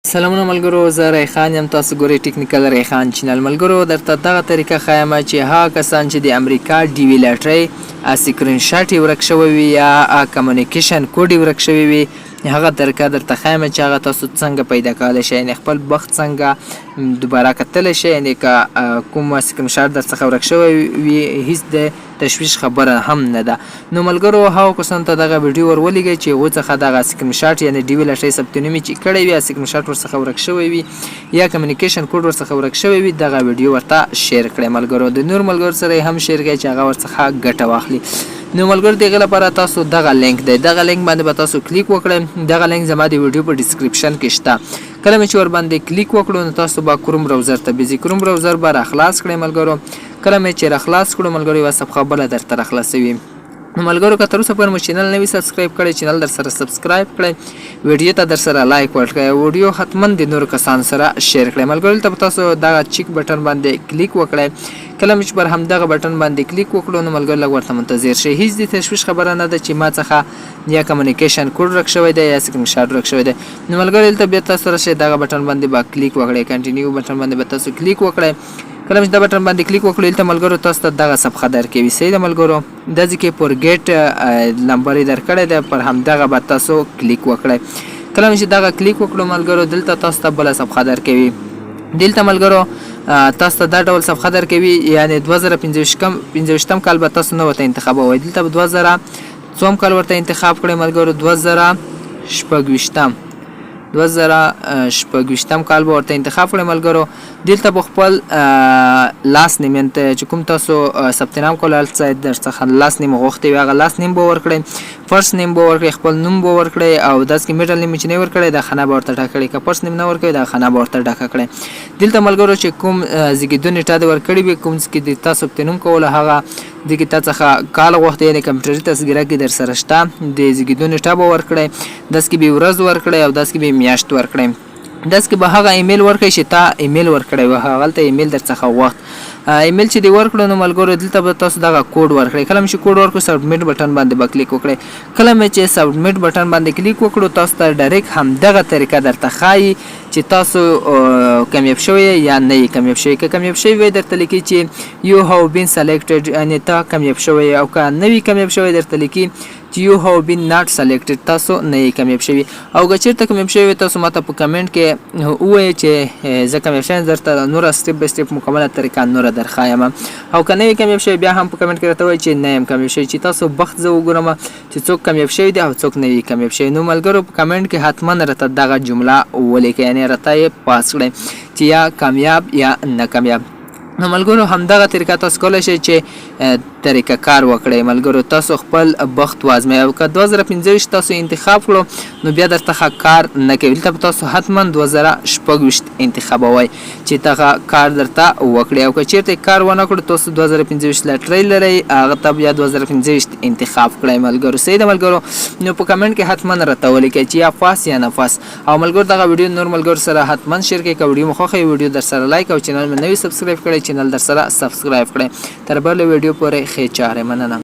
سلامونه ملګرو، زه ریخان یم، تاسو ګورئ ټیکنیکل ریخان چینل. ملګرو، درته دغه طریقه ښایم چې هغه کسان چې د امریکا ډي وي لاټرۍ سکرین شاټ یې ورک شوی وي یا کمیونیکیشن کوډ یې ورک شوی وي، هغه طریقه درته ښایم چې هغه تاسو څنګه پیدا کولی شئ، یعنې خپل بخت څنګه دوباره کتلی شئ. یعنې که کوم سکرین شاټ در څخه ورک شوی وي، هیڅ د تشویش خبره هم نه ده. نو ملګرو، هغو کسانو ته دغه ویډیو ور ولیږئ چې هغو څخه دغه سکرین شاټ، یعنې ډي وي لټۍ ثبت نومي چې کړی وي، سکرین شاټ ورڅخه ورک شوی وي یا کمیونیکیشن کوډ ورڅخه ورک شوی وي. دغه ویډیو ورته شیر کړئ ملګرو، د نور ملګرو سره هم شیر کړئ چې هغه ورڅخه ګټه واخلي. نو ملګرو، دغه لپاره تاسو دغه لینک دی، دغه لینک باندې به تاسو کلیک وکړئ. دغه لینک زما د ویډیو په ډیسکریپشن کې شته. کله مې چې ورباندې کلیک وکړو، نو تاسو به کروم براوزر ته بیځي. کروم براوزر به راخلاص کړئ ملګرو. کله مې چې راخلاص کړو ملګرو، یوه صفحه بله درته راخلاصوي. نو ملګرو، که تر اوسه پورې مو چینل نه وي سبسکرایب کړی، چینل در سره سبسکرایب کړئ، ویډیو ته در سره لایک ورکړئ، ویډیو حتما د نورو کسانو سره شیر کړئ. ملګرو، دلته به تاسو دغه check button باندې کلیک وکړئ. کله مې چې پر همدغه بټن باندې کلیک وکړو، نو ملګرو، لږ ورته منتظر شئ. هیڅ د تشویش خبره نه ده چې ما څخه یا کمیونیکیشن کوډ ورک شوی دی یا سکرین شاټ ورک شوی دی. نو ملګرو، دلته بیا تاسو راشئ، دغه بټن باندې به کلیک وکړئ، کنټینیو بټن باندې به تاسو کلیک وکړئ. کله چې دا بټن باندې کلیک وکړو، دلته ملګرو تاسو ته دغه صفحه درکوي. صحیح ده ملګرو؟ دا ځکه forget نمبر یې درکړی دی، پر همدغه به تاسو کلیک وکړئ. کله چې دغه کلیک وکړو ملګرو، دلته تاسو ته بله صفحه درکوي. دلته ملګرو تاسو ته دا ډول صفحه درکوي، یعنې 2025 کال به تاسو نه ورته انتخابوئ. دلته به 2000 څوم کال ورته انتخاب کړئ ملګرو؟ 2026، 2026 کال به ورته انتخاب کړئ ملګرو. دلته به خپل last name چې کوم تاسو ثبت نام کول، هلته در څخه last name غوښتی وي، هغه last name به ورکړئ، first name به ورکړئ، خپل نوم به ورکړئ او داسې کې middle name چې نه ورکړئ، دا خانه به ورته ډکه کړئ. که first name نه ورکړئ، دا خانه به ورته ډکه کړئ. دلته ملګرو، چې کوم زیږېدو نیټه دې ورکړې وي، کوم کې د تاسو ثبت نوم کوله، هغه د کې تا څخه کال غوښتی، یعنې کمپیوټري تذکره کې در سره شته، د زیږېدو نیټه به ورکړئ، داسې کې به ورځ ورکړئ او داسې کې به میاشت ورکړئ. داسې کې به هغه ایمیل ورکړئ چې تا ایمیل ورکړی و، هغلته ایمیل در څخه غوښت. ایمیل چې دی ورکړو، نو ملګرو، دلته به تاسو دغه کوډ ورکړئ. کله چې کوډ ورکړو، submit button باندې به کلیک وکړئ. کله مې چې submit button باندې کلیک وکړو، تاسو ته direct هم دغه طریقه درته ښایي چې تاسو کامیاب شوی یا نه یې کامیاب شوی. که کامیاب شوی وي، درته لیکي چې you have been selected، یعنې تا کامیاب شوی، او که نه وي کامیاب شوی، درته لیکي چې you have been not selected، تاسو نه یې کامیاب شوی. او که چېرته کامیاب شوی، تاسو ماته په کمنټ کې ووایئ چې زه کامیاب شوم، درته نوره step by step مکمله طریقه نوره درښایم. او که نه یې کامیاب شوی، بیا هم په کمنټ کې راته ووایئ چې نه یم کامیاب شوی، چې تاسو بخت زه وګورم چې څوک کامیاب شوی دی او څوک نه وي کامیاب شوی. نو ملګرو، په کمنټ کې حتما راته دغه جمله ولیکئ، یعنې راته یې پاس کړئ چې یا کامیاب یا نه کامیاب. نو ملګرو، همدغه طریقه تاسو کولی شئ چې طریقه کار وکړئ. ملګرو، تاسو خپل بخت وازمایئ او که 2025 تاسو انتخاب کړو، نو بیا درته ښه کار نه کوي. دلته به تاسو حتما 2026 انتخابوئ چې دغه کار درته وکړي. او که چیرته کار ونه کړو، تاسو 2025 لاټرۍ لرئ، هغه ته بیا 2025 انتخاب کړئ ملګرو. صحیح ده ملګرو؟ نو په کمنټ کې حتما راته ولیکئ چې یا پاس یا نه پاس. او ملګرو، دغه ویډیو نور ملګرو سره حتما شیر کړئ. که ویډیو مو خوښه وي، ویډیو در سره لایک او چینل مې نوی سبسکرایب کړئ، چینل در سره سبسکرایب کړئ. تر بلې ویډیو پورې ښې چارې، مننه.